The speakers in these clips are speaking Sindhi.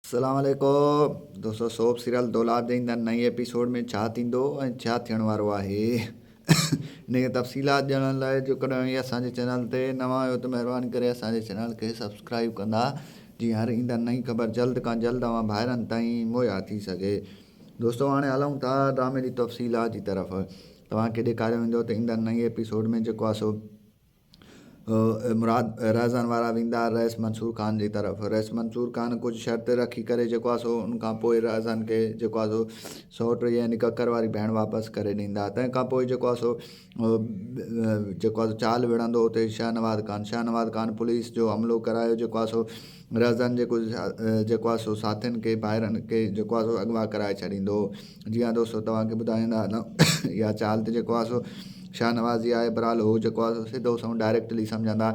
السلام عليڪم دوستو سوپ سيريل دولاب جي ايندڙ نئين ايپيسوڊ ۾ ڇا ٿيندو ۽ ڇا ٿيڻ وارو آهي ان کي تفصيلات ڄاڻڻ لاء جيڪڏهن اوهين اسان جي چينل تي نوان آهيو ته مهرباني ڪري اسان جي چينل کي سبسڪرائب ڪندا جيئن هر ايندڙ نئين خبر جلد کان جلد اوهان ڀائرن تائين مهيا ٿي سگهي دوستو هاڻي هلون ٿا ڊرامي جي تفصيلات جي طرف توهان کي ڏيکاريو ويندو ته ايندڙ نئين ايپيسوڊ ۾ جيڪو آهي سو مراد رهزن وارا ويندا رئيس منصور خان جي طرف رئيس منصور خان ڪجهه شرط رکي ڪري جيڪو آهي سو ان کان پوء رهزن کي جيڪو آهي سو سئوٽ يعني ڪڪر واري ڀيڻ واپس ڪري ڏيندا تنهن کان پوء جيڪو آهي سو جيڪو آهي سو چال وڙهندو اتي شاهنواز خان شاهنواز خان پوليس جو حملو ڪرايو جيڪو آهي سو رهزن جي ڪجهه جيڪو آهي سو ساٿين کي ڀائرن کي جيڪو آهي سو اغوا ڪرائي ڇڏيندو جي ها دوستو توهان کي ٻڌائيندا هلان اها چال ته جيڪو آهي سو شاهنواز جي آهي بهرحال هو جيڪو آهي سو سڌو سنئون ڊائريڪٽلي سمجهندا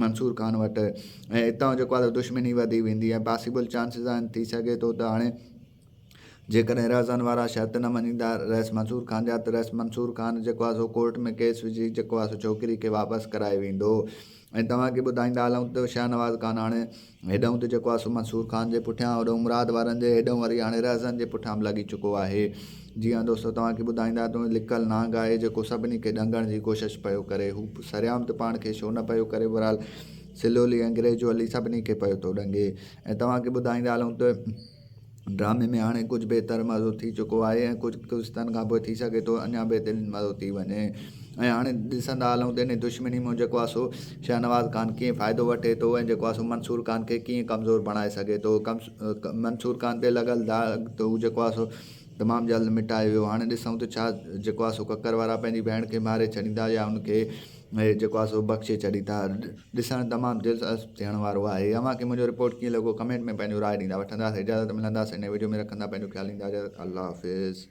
منصور خان وٽ ۽ اتان جيڪو آهي سو دشمني وڌي ويندي ۽ پاسيبل چانسز آهن ٿي سگهي ٿو ته هاڻي جيڪڏهن رهزن وارا شرط نه مڃيندا رئيس منصور خان جا ته رئيس منصور خان جيڪو آهي سو ڪورٽ ۾ ڪيس وجهي جيڪو آهي سو ڇوڪري کي واپس ڪرائي ويندو ۽ توهان کي ٻڌائيندا هلون ته شاهنواز خان هاڻي هيڏانهن ته جيڪو آهي سو منصور خان جي پٺيان هوڏانهن مراد وارن جي هيڏانهن وري هاڻي رهزن جي پٺيان به لڳي چڪو آهي جي ها دوستو توهان کي ٻڌائيندا ته لڪل نانگ آهي جيڪو سڀني کي ڏنگڻ جي ڪوشش پيو ڪري هو سرعام ته پاڻ کي شو نه پيو ڪري بهرحال سلولي ۽ گريجوئلي سڀني کي پيو ٿو ڏنگي ۽ توهان کي ٻڌائيندا هلون ته ڊرامي ۾ هاڻي ڪجهه بهتر مزو ٿي چڪو آهي ۽ ڪجهه قسطن کان پوء ٿي سگهي ٿو اڃا بهترين مزو ٿي وڃي ۽ هاڻي ڏسندا هلون ته انهي دشمني مان جيڪو آهي سو شاهنواز خان ڪيئن فائدو وٺي ٿو ۽ جيڪو آهي سو منصور خان کي ڪيئن ڪمزور بڻائي سگهي ٿو منصور خان تي لڳل داغ ته هو جيڪو آهي سو تمام جلد مٽائي ويو هاڻي ڏسون ته ڇا جيڪو آهي سو ڪڪر وارا پنهنجي ڀيڻ کي ماري ڇڏيندا يا ان کي ۽ جيڪو آهي سو بخشي ڇڏيندا ڏسڻ تمام دلچسپ ٿيڻ وارو آهي اوهان کي منهنجو رپورٽ ڪيئن لڳو ڪمينٽ ۾ پنهنجو راء ڏيندا وٺنداسين اجازت ملنداسين نئين وڊيو ۾ رکندا پنهنجو خيال ڏيندا اجازت الله حافظ.